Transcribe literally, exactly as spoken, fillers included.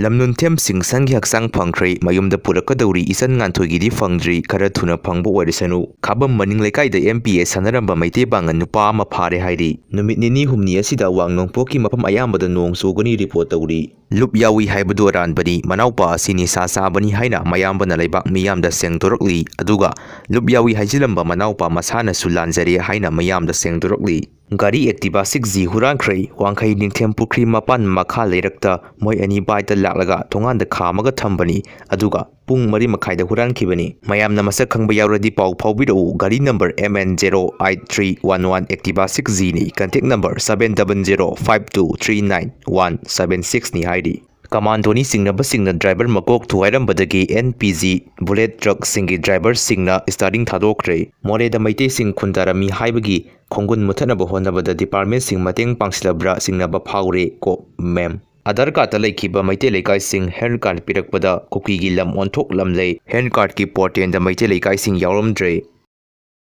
ꯂꯝꯅꯨꯟꯊꯦꯝ ꯁꯤꯡ ꯁꯟꯒꯤ ꯍꯛꯆꯥꯡ ꯐꯪꯈ꯭ꯔꯦ, ꯃꯌꯨꯝꯗ ꯄꯨꯔꯛꯀꯗꯧꯔꯤ, ꯏꯆꯟ ꯉꯥꯟꯊꯣꯏꯒꯤꯗꯤ ꯐꯪꯗ꯭ꯔꯤ, ꯈꯔ ꯊꯨꯅ ꯐꯪꯕ ꯑꯣꯏꯔꯁꯅꯨ꯫ ꯈꯥꯕꯝ ꯃꯅꯤꯡ ꯂꯩꯀꯥꯏꯗ M P A ꯁꯥꯟꯅꯔꯝꯕ ꯃꯩꯇꯩ ꯄꯥꯡꯒꯜ ꯅꯨꯄꯥ ꯑꯃ ꯐꯥꯔꯦ ꯍꯥꯏꯔꯤ꯫ ꯅꯨꯃꯤꯠ ꯅꯤꯅꯤ ꯍꯨꯝꯅꯤ ꯑꯁꯤꯗ ꯋꯥꯡ ꯅꯣꯡꯄꯣꯛꯀꯤ ꯃꯐꯝ ꯑꯌꯥꯝꯕꯗ ꯅꯣꯡ ꯆꯨꯒꯅꯤ ꯔꯤꯄꯣꯔꯠ ꯇꯧꯔꯤ꯫ ꯂꯨꯞ ꯌꯥꯎꯏ ꯍꯥꯏꯕꯗꯨ ꯑꯔꯥꯟꯕꯅꯤ, ꯃꯅꯥꯎꯄꯥ ꯑꯁꯤ ꯅꯤꯁꯥ ꯆꯥꯕꯅꯤ ꯍꯥꯏꯅ ꯃꯌꯥꯝꯕꯅ ꯂꯩꯕꯥꯛ ꯃꯤꯌꯥꯝꯗ ꯁꯦꯡꯗꯣꯔꯛꯂꯤ꯫ ꯑꯗꯨꯒ ꯂꯨꯞ ꯌꯥꯎꯏ ꯍꯥꯏꯖꯤꯜꯂꯝꯕ ꯃꯅꯥꯎꯄꯥ ꯃꯁꯥꯅꯁꯨ ꯂꯥꯟꯖꯔꯦ ꯍꯥꯏꯅ ꯃꯌꯥꯝꯗ ꯁꯦꯡꯗꯣꯔꯛꯂꯤ꯫ ꯒꯥꯔꯤ Activa six G ꯍꯨꯔꯥꯟꯈ꯭ꯔꯦ꯫ ꯋꯥꯡꯈꯩ ꯅꯤꯡꯊꯦꯝ ꯄꯨꯈ꯭ꯔꯤ ꯃꯄꯥꯟ ꯃꯈꯥ ꯂꯩꯔꯛꯇ ꯃꯣꯏ ꯑꯅꯤ bike ꯇ ꯂꯥꯛꯂꯒ ꯊꯣꯡꯒꯥꯟꯗ ꯈꯥꯝꯃꯒ ꯊꯝꯕꯅꯤ, ꯑꯗꯨꯒ ꯄꯨꯡ ꯃꯔꯤ ꯃꯈꯥꯏꯗ ꯍꯨꯔꯥꯟꯈꯤꯕꯅꯤ꯫ ꯃꯌꯥꯝꯅ ꯃꯁꯛ ꯈꯪꯕ ꯌꯥꯎꯔꯗꯤ ꯄꯥꯎ ꯐꯥꯎꯕꯤꯔꯛꯎ꯫ ꯒꯥꯔꯤ number M N zero eight three one one Activa six G ꯅꯤ, contact number seven double zero five two three nine one seven six ꯅꯤ ꯍꯥꯏꯔꯤ꯫ ꯀꯃꯥꯟꯗꯣꯅꯤ ꯆꯤꯡꯅꯕꯁꯤꯡꯅ driver ꯃꯀꯣꯛ ꯊꯨꯒꯥꯏꯔꯝꯕꯗꯒꯤ N P G bullet truck ꯁꯤꯡꯒꯤ driver ꯁꯤꯡꯅ steering ꯊꯥꯗꯣꯛꯈ꯭ꯔꯦ꯫ ꯃꯣꯔꯦꯗ ꯃꯩꯇꯩꯁꯤꯡ ꯈꯨꯟꯗꯥꯔꯝꯃꯤ ꯍꯥꯏꯕꯒꯤ ꯈꯣꯡꯒꯨꯟ ꯃꯨꯊꯠꯅꯕ ꯍꯣꯠꯅꯕꯗ department ꯁꯤꯡ ꯃꯇꯦꯡ ꯄꯥꯡꯁꯤꯜꯂꯕ꯭ꯔꯥ ꯆꯤꯡꯅꯕ ꯐꯥꯎꯔꯦ꯫ ꯀꯣ ꯃꯦꯝ꯫ ꯑꯙꯥꯔ card ꯇ ꯂꯩꯈꯤꯕ ꯃꯩꯇꯩ ꯂꯩꯀꯥꯏꯁꯤꯡ ꯍꯦꯟ card ꯄꯤꯔꯛꯄꯗ ꯀꯨꯀꯤꯒꯤ ꯂꯝ ꯑꯣꯟꯊꯣꯛꯂꯝꯂꯦ꯫ ꯍꯦꯟ card ꯀꯤ portal ꯗ ꯃꯩꯇꯩ ꯂꯩꯀꯥꯏꯁꯤꯡ ꯌꯥꯎꯔꯝꯗ꯭ꯔꯦ꯫